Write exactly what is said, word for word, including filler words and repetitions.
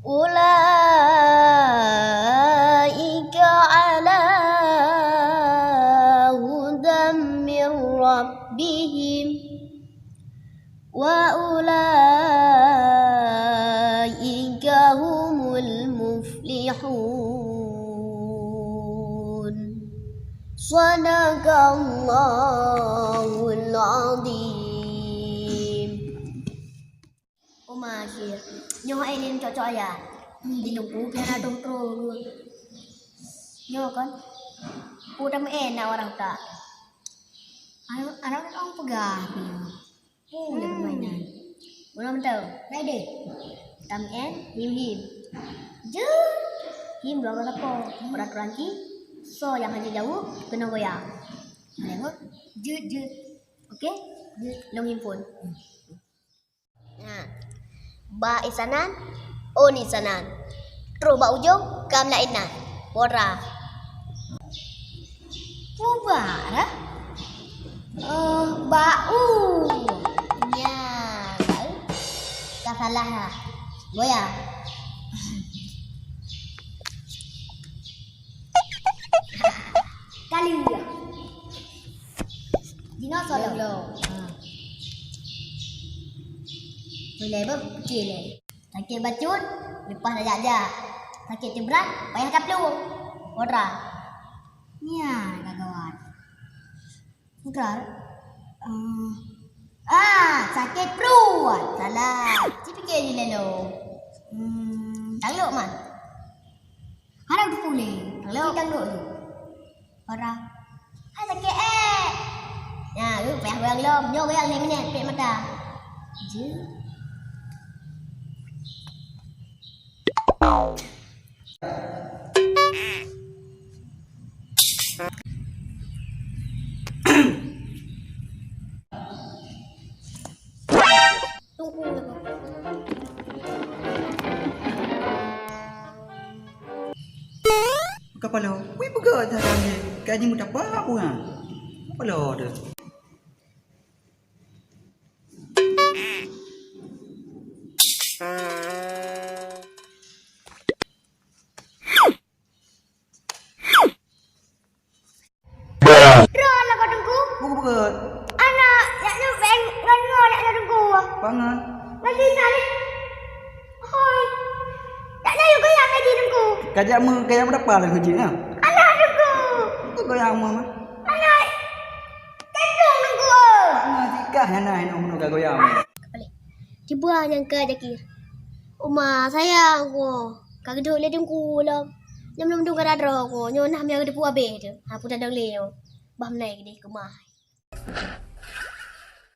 أولئك على هدى من ربهم وأولئك هم المفلحون. صدق الله العظيم. Uma Syir, nyoe hai lé cok-cok ayah. Di teungku piara dong troh. Nyoe kan. Pu tam en nak warah tak. Anak, anak orang peugah. Oh, ada permainan. Mula mentau. Naik deh. Tam en, him him. Je. Him dua kali apa? Peraturan ki. So yang hanya jauh kena goyang. Lewat. Je, je. Okey? Je. Long himpun. Nah. Ba isanan, on isanan. Terus bak ujong, kam lain nan. Pora. Pubara? Eh, bak u. Nya, bak u. Ka salah ha. Goyang. Kali ya. Jinoe solo. Solo. Ha. Boleh bah, kecil eh. Sakét bacut, leupah tajak-jak. Sakét teubrat, payah taplueng. Pora. Nya, gawat. Pora. Eh, ah, sakét pruet. Salah. Ci piké jih lé lôn. Hmm, tanglok man. Hana teupeu lé. Tanglok. Ci tanglok jih. Pora. Hai sakét eh. Nah, lu payah goyang lom. Nyoe goyang lé minyeuk pek mata. Je. Kapalo, wih peugah dah kami. Kaji mutapa pulang. Kapalo tu. Droe aneuk kau teungku. Buku-buku. Aneuk, yak nyoe beng ngon ngon yak nyoe teungku. Pangan. Lagi saleh. Hoi. Yak nyoe yuk goyang lagi teungku. Kajak me, kajak me dapa lagi cik nah. Alah teungku. Tu goyang me mah. Alah. Teungku teungku. Pangan sikah hana hana mun ka goyang. Tiba nyang ka Jakir. Uma sayang ko. Ka geudok lé teungku lom. Nyam lom dung ka dadroe ko. Nyoe nah mia geudeupu abéh tu. Ha puta dong lé nyoe. Bah menai geudeh keumah.